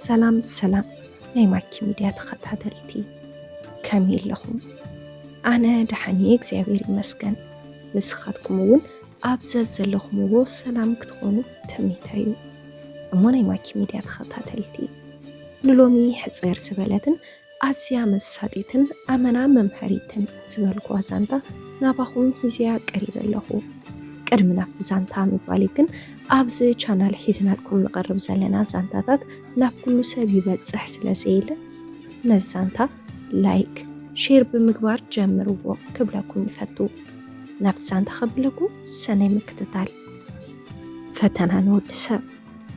ሰላም ሰላም ናይ ማኪ ሚድያ ተኸታተልቲ፣ ከመይ ኣለኹም? ኣነ ደሓን እየ እግዚኣብሔር ይመስገን። ንስኻትኩም እውን ኣብ ዘዘለኹምዎ ሰላም ክትኾኑ ትምኒተይ እዩ። እሞ ናይ ማኪ ሚድያ ተኸታተልቲ፣ ንሎሚ ሕፅር ዝበለትን ኣዝያ መሳጢትን ኣመና መምሃሪትን ዝበልኩዋ ዛንታ ናባኹም ሒዘያ ቀሪበ ኣለኹ። ቅድሚ ናብቲ ዛንታ ምባለይ ግን፣ ኣብዚ ቻናል ሒዝናልኩም ንቐርብ ዘለና ዛንታታት ናብ ኩሉ ሰብ ይበጽሕ ስለ ዘየለ፣ ነዚ ዛንታ ላይክ፣ ሼር ብምግባር ጀምርዎ ክብለኩም ይፈቱ። ናብቲ ዛንታ ከብለኩም ሰናይ ምክትታል። ፈተና ንወዲ ሰብ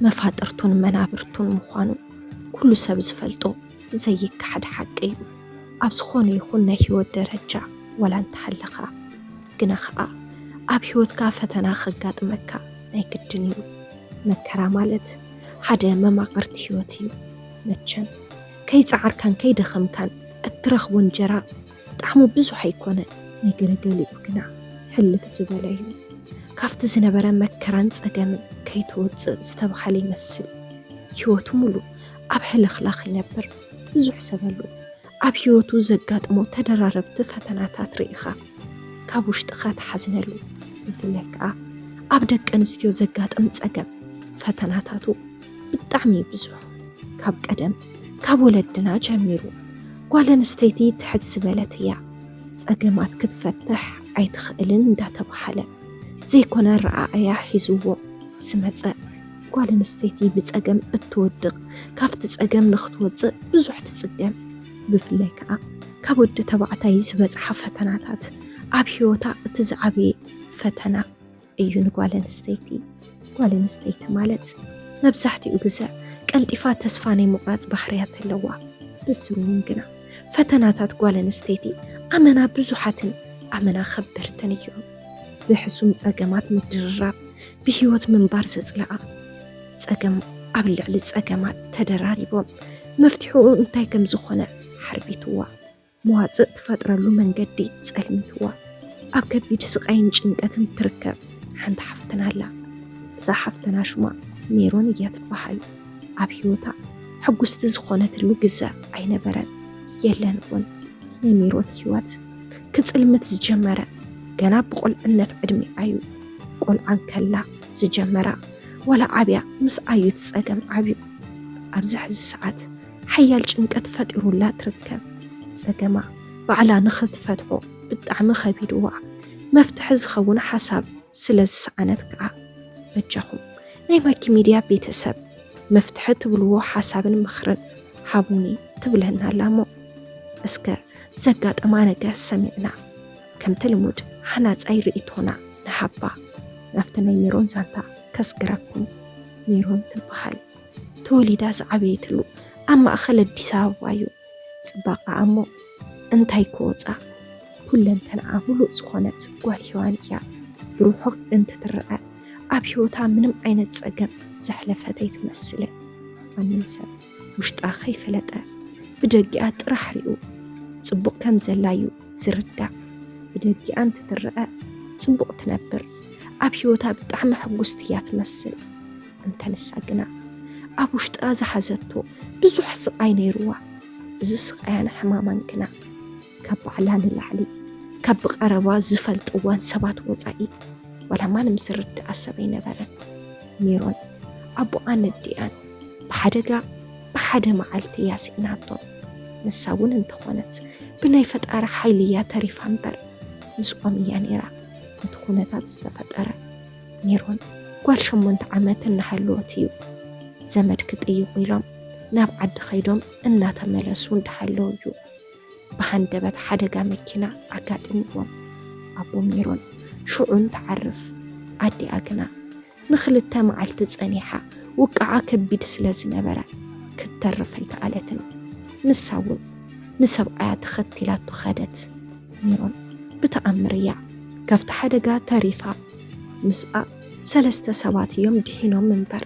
መፋጥርቱን መናብርቱን ምዃኑ ኩሉ ሰብ ዝፈልጦ ዘይከሓድ ሓቂ እዩ። ኣብ ዝኾነ ይኹን ናይ ህይወት ደረጃ ዋላ እንተሃለኻ፣ ግና ኸኣ ኣብ ህይወትካ ፈተና ከጋጥመካ ናይ ግድን እዩ። መከራ ማለት ሓደ መማቕርቲ ህይወት እዩ። መቸም ከይጸዓርካን ከይደኸምካን እትረኽቦ እንጀራ ጣዕሙ ብዙሕ ኣይኮነን። ነገር ገሊኡ ግና ሕልፍ ዝበለ እዩ። ካብቲ ዝነበረ መከራን ጸገምን ከይትወጽእ ዝተባህለ ይመስል። ህይወቱ ሙሉ ኣብ ሕልኽላኽ ይነብር። ብዙሕ ሰብ ኣሎ ኣብ ህይወቱ ዘጋጥሞ ተደራረብቲ ፈተናታት ርኢኻ ካብ ውሽጥኻ ትሓዝነሉ። ብፍላይ ከኣ ኣብ ደቂ ኣንስትዮ ዘጋጥም ጸገም ፈተናታቱ ብጣዕሚ እዩ ብዙሕ። ካብ ቀደም ካብ ወለድና ጀሚሩ ጓል ኣንስተይቲ ትሕት ዝበለት እያ፣ ጸገማት ክትፈትሕ ኣይትኽእልን እንዳተባሃለ ዘይኮነ ረኣእያ ሒዝዎ ዝመጸ። ጓል ኣንስተይቲ ብጸገም እትወድቕ፣ ካብቲ ጸገም ንኽትወጽእ ብዙሕ ትጽገም። ብፍላይ ከኣ ካብ ወዲ ተባዕታይ ዝበጽሓ ፈተናታት ኣብ ህይወታ እቲ ዝዓበየ ፈተና እዩ ንጓል ኣንስተይቲ። ጓል ኣንስተይቲ ማለት መብዛሕትኡ ግዘ ቀልጢፋ ተስፋ ናይ ምቑራጽ ባህርያት ኣለዋ። ብስሩ እውን ግና ፈተናታት ጓል ኣንስተይቲ ኣመና ብዙሓትን ኣመና ከበድትን እዮም። ብሕሱም ጸገማት ምድርራብ ብህይወት ምንባር ዘጽልኣ ጸገም ኣብ ልዕሊ ጸገማት ተደራሪቦም መፍትሒኡ እንታይ ከም ዝኾነ ሓርቢትዋ። መዋጽእ ትፈጥረሉ መንገዲ ጸልሚትዋ ኣብ ከቢድ ስቓይን ጭንቀትን ትርከብ ሓንቲ ሓፍትና ኣላ። እዛ ሓፍትና ሽማ ሜሮን እያ ትበሃል። ኣብ ህይወታ ሕጉስቲ ዝኾነትሉ ግዘ ኣይነበረን፣ የለን እውን። ናይ ሜሮን ህይወት ክጽልምት ዝጀመረ ገና ብቆልዕነት ዕድሜኣ እዩ። ቆልዓ እንከላ ዝጀመራ ዋላ ዓብያ ምስኣ እዩ እቲ ጸገም ዓብዩ። ኣብዚ ሕዚ ሰዓት ሓያል ጭንቀት ፈጢሩላ ትርከብ። ጸገማ ባዕላ ንኽትፈትሖ ብጣዕሚ ኸቢድዋ፣ መፍትሒ ዝኸውን ሓሳብ ስለ ዝሰኣነት ከኣ፣ በጃኹም ናይ ማኪ ሚድያ ቤተሰብ መፍትሒ ትብልዎ ሓሳብን ምኽርን ሃቡኒ ትብለና ኣላ እሞ፣ እስከ ዘጋጠማ ነገር ሰሚዕና ከምቲ ልሙድ ሃናጻይ ርእይቶና ንሃባ። ናብቲ ናይ ሜሮን ዛንታ ከስግረኩም። ሜሮን ትበሃል። ተወሊዳ ዝዓበየትሉ ኣብ ማእኸል ኣዲስ ኣበባ እዩ። ጽባቐኣ እሞ እንታይ ክወጻ፣ ኩለንተናኣ ምሉእ ዝኾነት ጓል ሄዋን እያ። ብርሑቕ እንትትረኣ ኣብ ህይወታ ምንም ዓይነት ጸገም ዘሕለፈት ኣይትመስልን። ማንም ሰብ ውሽጣ ከይፈለጠ ብደጊኣ ጥራሕ ሪኡ ጽቡቕ ከም ዘላ እዩ ዝርዳእ። ብደጊኣ እንትትረኣ ጽቡቕ ትነብር፣ ኣብ ህይወታ ብጣዕሚ ሕጉስቲ እያ ትመስል። እንተ ንሳ ግና ኣብ ውሽጣ ዝሓዘቶ ብዙሕ ስቓይ ነይርዋ። እዚ ስቓያን ሕማማን ግና ካብ ባዕላ ንላዕሊ ካብ ብቐረባ ዝፈልጥዋን ሰባት ወጻኢ ዋላ ማንም ዝርድኣ ሰብ ኣይነበረን። ሜሮን ኣቦኣን ኣዲኣን ብሓደጋ ብሓደ መዓልቲ እያ ስኢናቶም። ንሳ እውን እንተኾነት ብናይ ፈጣሪ ሓይሊ እያ ተሪፋ እምበር ምስኦም እያ ነይራ ነቲ ኩነታት ዝተፈጠረ። ሜሮን ጓል ሸሞንተ ዓመት እናሃለወት እዩ ዘመድ ክጥይቑ ኢሎም ናብ ዓዲ ከይዶም እናተመለሱ እንዳሃለዉ እዩ ብሃንደበት ሓደጋ መኪና ኣጋጢምዎም። ኣቦ ሜሮን ሽዑ እንትዓርፍ ኣዲኣ ግና ንኽልተ መዓልቲ ጸኒሓ ውቃዓ ከቢድ ስለ ዝነበረ ክትተርፍ ኣይከኣለትን። ንሳ እውን ንሰብኣያ ተኸቲላቶ ኸደት። ሜሮን ብተኣምር እያ ካብቲ ሓደጋ ተሪፋ። ምስኣ ሰለስተ ሰባት እዮም ድሒኖም እምበር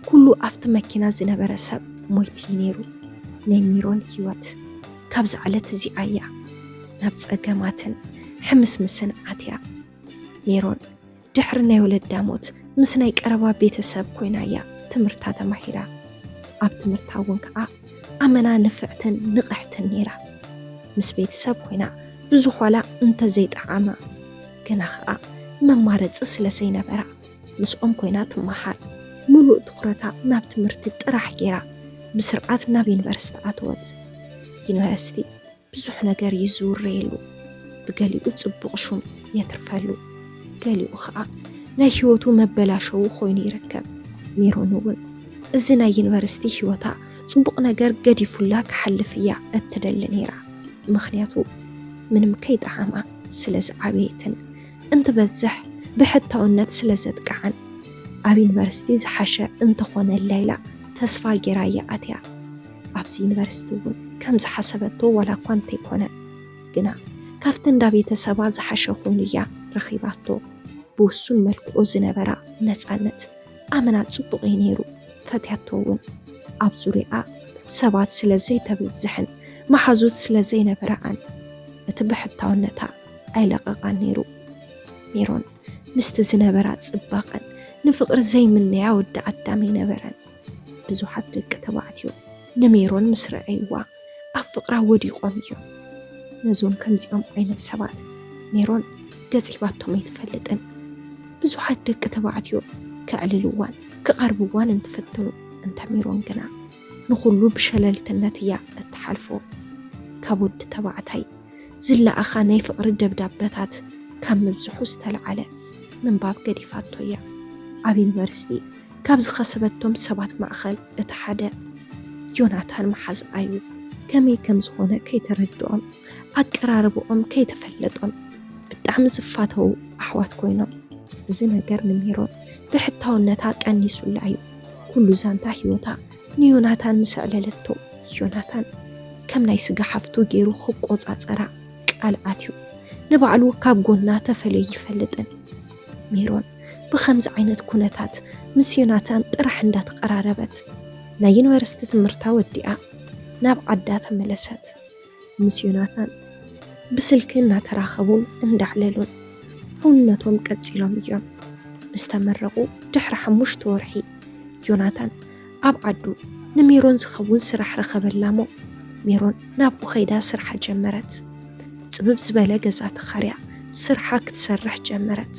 ኩሉ ኣብቲ መኪና ዝነበረ ሰብ ሞይቱ እዩ ነይሩ። ናይ ሜሮን ህይወት ካብዛ ዕለት እዚኣ እያ ናብ ጸገማትን ሕምስምስን ኣትያ። ሜሮን ድሕሪ ናይ ወለዳ ሞት ምስ ናይ ቀረባ ቤተሰብ ኮይና እያ ትምህርታ ተማሂራ። ኣብ ትምህርታ እውን ከዓ ኣመና ንፍዕትን ንቕሕትን ነይራ። ምስ ቤተሰብ ኮይና ብዙሕ ዋላ እንተዘይጠዓማ፣ ግና ከዓ መማረፂ ስለ ዘይነበራ ምስኦም ኮይና ትመሃር። ሙሉእ ትኹረታ ናብ ትምህርቲ ጥራሕ ገይራ ብስርዓት ናብ ዩኒቨርሲቲ ኣተወት። ዩኒቨርሲቲ ብዙሕ ነገር እዩ ዝውረየሉ። ብገሊኡ ጽቡቕ ሹም የትርፈሉ፣ ገሊኡ ኸኣ ናይ ህይወቱ መበላሸዊ ኮይኑ ይርከብ። ሜሮን እውን እዚ ናይ ዩኒቨርሲቲ ህይወታ ጽቡቕ ነገር ገዲፉላ ክሓልፍ እያ እትደሊ ነይራ። ምኽንያቱ ምንም ከይጠዓማ ስለ ዝዓበየትን እንትበዝሕ ብሕታውነት ስለ ዘጥቅዓን ኣብ ዩኒቨርሲቲ ዝሓሸ እንተኾነላ ኢላ ተስፋ ገይራ እያ ኣትያ። ኣብዚ ዩኒቨርሲቲ እውን ከም ዝሓሰበቶ ዋላ እኳ እንተይኮነ፣ ግና ካብቲ እንዳ ቤተሰባ ዝሓሸ ኮይኑ እያ ረኺባቶ። ብውሱን መልክዑ ዝነበራ ነፃነት ኣመና ጽቡቕ እዩ ነይሩ። ፈትያቶ እውን። ኣብ ዙርያኣ ሰባት ስለ ዘይተብዝሕን መሓዙት ስለ ዘይነበራኣን እቲ ብሕታውነታ ኣይለቐቓን ነይሩ። ሜሮን ምስቲ ዝነበራ ጽባቐን ንፍቕሪ ዘይምነያ ወዲ ኣዳም ኣይነበረን። ብዙሓት ደቂ ተባዕትዮ ንሜሮን ምስ ረኣይዋ ኣብ ፍቕራ ወዲቖም እዮም። ነዞም ከምዚኦም ዓይነት ሰባት ሜሮን ገጺባቶም ኣይትፈልጥን። ብዙሓት ደቂ ተባዕትዮ ከዕልልዋን ክቐርብዋን እንትፍትኑ፣ እንተ ሜሮን ግና ንኹሉ ብሸለልትነት እያ እትሓልፎ። ካብ ወዲ ተባዕታይ ዝለኣኻ ናይ ፍቕሪ ደብዳበታት ካብ ምብዝሑ ዝተለዓለ ምንባብ ገዲፋቶ እያ። ኣብ ዩኒቨርሲቲ ካብ ዝኸሰበቶም ሰባት ማእኸል እቲ ሓደ ዮናታን መሓዝኣ እዩ። ከመይ ከም ዝኾነ ከይተረድኦም፣ ኣቀራርብኦም ከይተፈለጦም ብጣዕሚ ዝፋተዉ ኣሕዋት ኮይኖም። እዚ ነገር ንሜሮን ብሕታውነታ ቀኒሱላ እዩ። ኩሉ ዛንታ ህይወታ ንዮናታን ምስ ኣዕለለቶ፣ ዮናታን ከም ናይ ስጋ ሓፍቱ ገይሩ ክቆጻጸራ ቃል ኣትዩ። ንባዕሉ ካብ ጎና ተፈልዩ ይፈልጥን። ሜሮን ብኸምዚ ዓይነት ኩነታት ምስ ዮናታን ጥራሕ እንዳተቐራረበት፣ ናይ ዩኒቨርሲቲ ትምህርታ ወዲኣ ናብ ዓዳ ተመለሰት። ምስ ዮናታን ብስልኪ እናተራኸቡን እንዳዕለሉን ሕውነቶም ቀጺሎም እዮም። ምስ ተመረቑ ድሕሪ ሓሙሽተ ወርሒ፣ ዮናታን ኣብ ዓዱ ንሜሮን ዝኸውን ስራሕ ረኸበላ እሞ፣ ሜሮን ናብኡ ኸይዳ ስርሓ ጀመረት። ጽብብ ዝበለ ገዛ ተኻርያ ስርሓ ክትሰርሕ ጀመረት።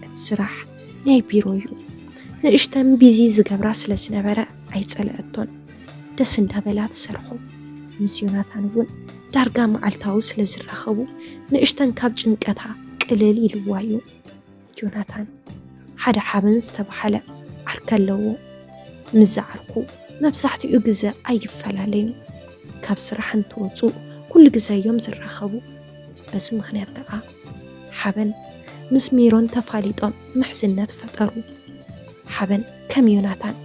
እቲ ስራሕ ናይ ቢሮ እዩ። ንእሽተን ቢዚ ዝገብራ ስለ ዝነበረ ኣይጸልአቶን። ደስ እንዳበላ ትሰርሖ። ምስ ዮናታን እውን ዳርጋ መዓልታዊ ስለ ዝራኸቡ፣ ንእሽተን ካብ ጭንቀታ ቅልል ኢልዋ እዩ። ዮናታን ሓደ ሓበን ዝተባህለ ዓርኪ ኣለዎ። ምስዚ ዓርኩ መብዛሕትኡ ግዘ ኣይፈላለዩን። ካብ ስራሕ እንትወፁ ኩሉ ግዘ እዮም ዝራኸቡ። በዚ ምኽንያት ከዓ ሓበን ምስ ሜሮን ተፋሊጦም ምሕዝነት ፈጠሩ። ሓበን ከም ዮናታን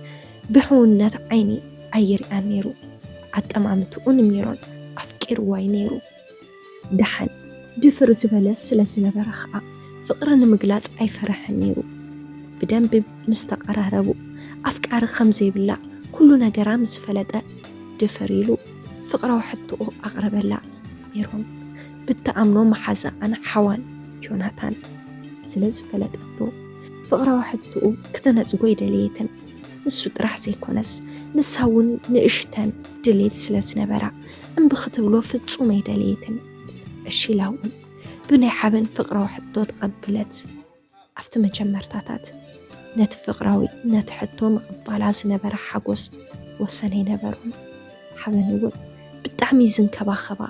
ብሕውነት ዓይኒ ኣይሪኣን ነይሩ። ኣጠማምትኡ ንሜሮን ኣፍቂርዋ እዩ ነይሩ። ደሓን ድፍር ዝበለ ስለ ዝነበረ ኸኣ ፍቕሪ ንምግላጽ ኣይፈረሐን ነይሩ። ብደንቢ ምስ ተቐራረቡ ኣፍቃሪ ከም ዘይብላ ኩሉ ነገራ ምስ ፈለጠ ድፍር ኢሉ ፍቕራዊ ሕቶኡ ኣቕረበላ። ሜሮን ብትኣምኖ መሓዛኣን ሓዋን ዮናታን ስለ ዝፈለጠቶ ፍቕራዊ ሕቶኡ ክተነጽጎ ኣይደለየትን። ንሱ ጥራሕ ዘይኮነስ ንሳ እውን ንእሽተን ድሌት ስለ ዝነበራ እምቢ ክትብሎ ፍጹም ኣይደለየትን። እሺ ኢላ እውን ብናይ ሓበን ፍቕራዊ ሕቶ ተቐበለት። ኣብቲ መጀመርታታት ነቲ ፍቕራዊ ነቲ ሕቶ ምቕባላ ዝነበራ ሓጎስ ወሰን ኣይነበሮን። ሓበን እውን ብጣዕሚ ዝንከባኸባ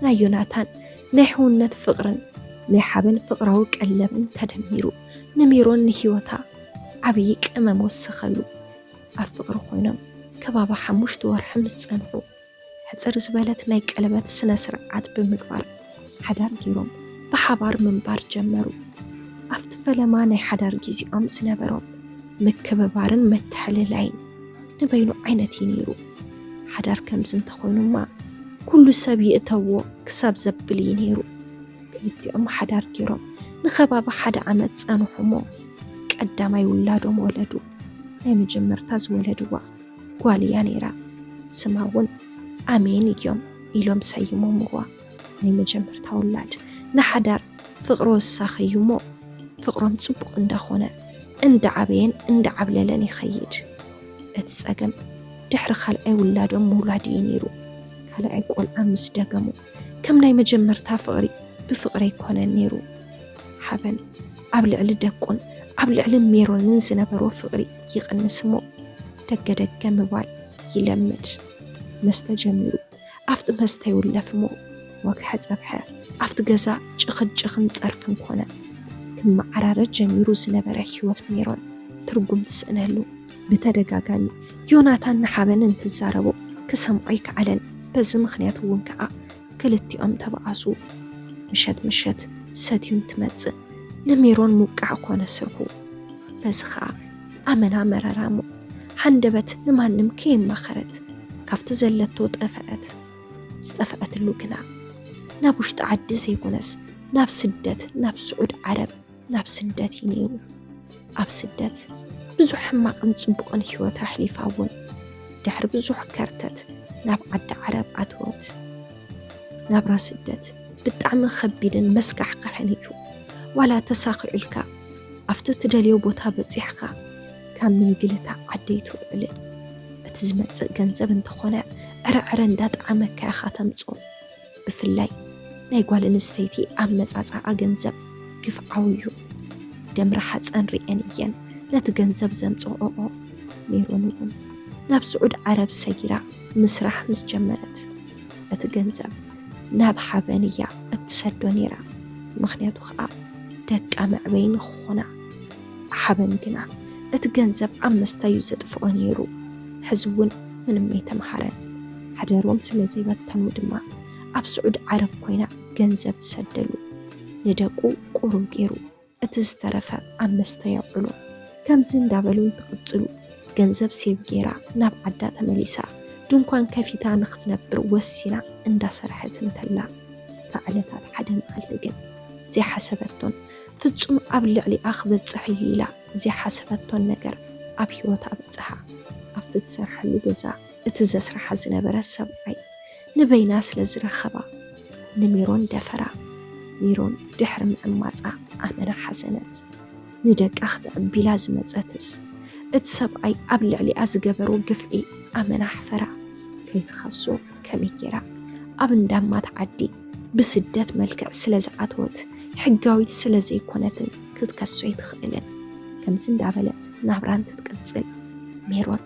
ናይ ዮናታን ናይ ሕውነት ፍቕርን ናይ ሓበን ፍቕራዊ ቀለብን ተደሚሩ ንሜሮን ንህይወታ ዓብዪ ቀመም ወሰኸሉ። ኣብ ፍቕሪ ኮይኖም ከባቢ ሓሙሽተ ወርሒ ምስ ጸንሑ፣ ሕጽር ዝበለት ናይ ቀለበት ስነ ስርዓት ብምግባር ሓዳር ገይሮም ብሓባር ምንባር ጀመሩ። ኣብቲ ፈለማ ናይ ሓዳር ግዜኦም ዝነበሮም ምክብባርን ምትሕልላይን ንበይኑ ዓይነት እዩ ነይሩ። ሓዳር ከምዚ እንተኾይኑማ ኩሉ ሰብ ይእተዎ ክሳብ ዘብል እዩ ነይሩ። ክልቲኦም ሓዳር ገይሮም ንኸባቢ ሓደ ዓመት ጸንሑ እሞ ቀዳማይ ውላዶም ወለዱ። ናይ መጀመርታ ዝወለድዋ ጓል እያ ነይራ። ስማ እውን ኣሜን እዮም ኢሎም ሰይሞምዋ። ናይ መጀመርታ ውላድ ንሓዳር ፍቕሪ ወሳኺ እዩ እሞ ፍቕሮም ጽቡቕ እንዳኾነ እንዳዓበየን እንዳዓብለለን ይኸይድ። እቲ ጸገም ድሕሪ ካልኣይ ውላዶም ምውላድ እዩ ነይሩ። ካልኣይ ቆልዓ ምስ ደገሙ፣ ከም ናይ መጀመርታ ፍቕሪ ብፍቕሪ ኣይኮነን ነይሩ። ሓበን ኣብ ልዕሊ ደቁን ኣብ ልዕሊ ሜሮንን ዝነበሮ ፍቕሪ ይቕንስ እሞ፣ ደገ ደገ ምባል ይለምድ። መስተ ጀሚሩ። ኣብቲ መስተ ይውለፍ እሞ፣ ወግሐ ጸብሐ ኣብቲ ገዛ ጭኽጭኽን ጸርፍን ኮነ። ክመዓራረ ጀሚሩ ዝነበረ ህይወት ሜሮን ትርጉም ትስእነሉ። ብተደጋጋሚ ዮናታን ንሓበን እንትዛረቦ ክሰምዖ ኣይከኣለን። በዚ ምኽንያት እውን ከኣ ክልቲኦም ተበኣሱ። ምሸት ምሸት ሰትዩ እንትመጽእ ንሜሮን ምውቃዕ ኮነ ስርሑ። በዚ ኸኣ ኣመና መረራ እሞ፣ ሃንደበት ንማንም ከየማኸረት ካብቲ ዘለቶ ጠፈአት። ዝጠፍአትሉ ግና ናብ ውሽጢ ዓዲ ዘይኮነስ ናብ ስደት፣ ናብ ስዑድ ዓረብ፣ ናብ ስደት እዩ ነይሩ። ኣብ ስደት ብዙሕ ሕማቕን ጽቡቕን ህይወት ኣሕሊፋ እውን ድሕሪ ብዙሕ ከርተት ናብ ዓዲ ዓረብ ኣተወት። ናብራ ስደት ብጣዕሚ ኸቢድን መስካሕካሕን እዩ። ዋላ ተሳኺዑልካ ኣብቲ ትደልዮ ቦታ በጺሕካ ካብ ምንግልታ ዓደይ ትውዕልን። እቲ ዝመጽእ ገንዘብ እንተኾነ ዕረዕረ እንዳጠዓመካ ኢኻ ተምጽኦ። ብፍላይ ናይ ጓል ኣንስተይቲ ኣመጻጽኣ ገንዘብ ግፍዓዊ እዩ። ደም ረሃጸን ርእየን እየን ነቲ ገንዘብ ዘምጽኦኦ። ሜሮን እውን ናብ ስዑድ ዓረብ ሰጊራ ምስራሕ ምስ ጀመረት እቲ ገንዘብ ናብ ሓበን እያ እትሰዶ ነይራ። ምኽንያቱ ኸኣ ደቃ መዕበይ ንኽኾና። ሓበን ግና እቲ ገንዘብ ኣብ መስተ እዩ ዘጥፍኦ ነይሩ። ሕዚ እውን ምንም ኣይተምሃረን። ሓደሮም ስለ ዘይበተኑ ድማ ኣብ ስዑድ ዓረብ ኮይና ገንዘብ ትሰደሉ። ንደቁ ቁሩብ ገይሩ እቲ ዝተረፈ ኣብ መስተ የውዕሎ። ከምዚ እንዳበሉ እንትቕጽሉ ገንዘብ ሴቭ ገይራ ናብ ዓዳ ተመሊሳ ድንኳን ከፊታ ንኽትነብር ወሲና እንዳሰርሐት እንተላ፣ ካብ ዕለታት ሓደ መዓልቲ ግን ዘይሓሰበቶን ፍጹም ኣብ ልዕሊኣ ክበጽሕ እዩ ኢላ ዘይሓሰበቶን ነገር ኣብ ህይወታ በጽሓ። ኣብቲ ትሰርሐሉ ገዛ እቲ ዘስርሓ ዝነበረ ሰብኣይ ንበይና ስለ ዝረኸባ ንሜሮን ደፈራ። ሜሮን ድሕሪ ምዕማጻ ኣመና ሓዘነት። ንደቃ ክተዕቢ ኢላ ዝመጸትስ እቲ ሰብኣይ ኣብ ልዕሊኣ ዝገበሮ ግፍዒ ኣመና ኣሕፈራ። ከይትኸሶ ከመይ ገይራ ኣብ እንዳማት ዓዲ ብስደት መልክዕ ስለ ዝኣተወት ሕጋዊት ስለ ዘይኮነትን ክትከሶ ኣይትኽእልን። ከምዚ እንዳበለት ናብራ እንትትቅጽል ሜሮን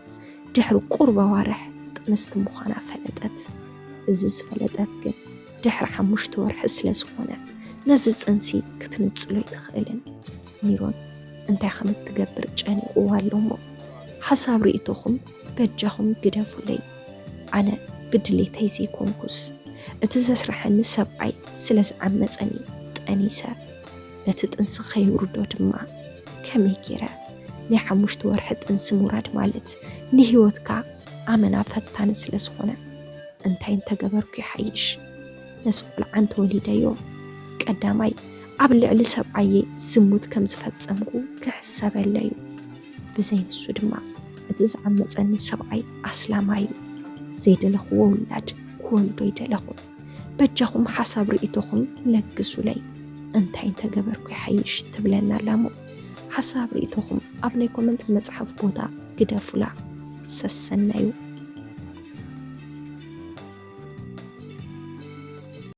ድሕሪ ቁሩብ ኣዋርሕ ጥንስቲ ምዃና ፈለጠት። እዚ ዝፈለጠት ግን ድሕሪ ሓሙሽተ ወርሒ ስለ ዝኾነ ነዚ ጽንሲ ክትንጽሎ ኣይትኽእልን። ሜሮን እንታይ ከም እትገብር ጨኒቕዋ ኣሎ እሞ፣ ሓሳብ ርእይቶኹም በጃኹም ግደፉለይ። ኣነ ብድሌተይ ዘይኮንኩስ፣ እቲ ዘስርሐኒ ሰብኣይ ስለ ዝዓመጸኒ ጠኒሰ። ነቲ ጥንሲ ከይውርዶ ድማ ከመይ ገይረ? ናይ ሓሙሽተ ወርሒ ጥንሲ ምውራድ ማለት ንህይወትካ ኣመና ፈታኒ ስለ ዝኾነ፣ እንታይ እንተገበርኩ ይሓይሽ? ነዚ ቆልዓ እንተወሊደዮ፣ ቀዳማይ ኣብ ልዕሊ ሰብኣየይ ዝሙት ከም ዝፈጸምኩ ክሕሰበለይ እዩ። ብዘይ ንሱ ድማ እቲ ዝዓመጸኒ ሰብኣይ ኣስላማይ እዩ። ዘይደለኽዎ ውላድ ክወልዶ ኣይደለኹን። በጃኹም ሓሳብ ርእይቶኹም ለግሱለይ። እንታይ እንተገበርኩ ይሓይሽ ትብለና ኣላ እሞ፣ ሓሳብ ርእይቶኹም ኣብ ናይ ኮመንት መጽሓፍ ቦታ ግደፉላ። ሰሰናዩ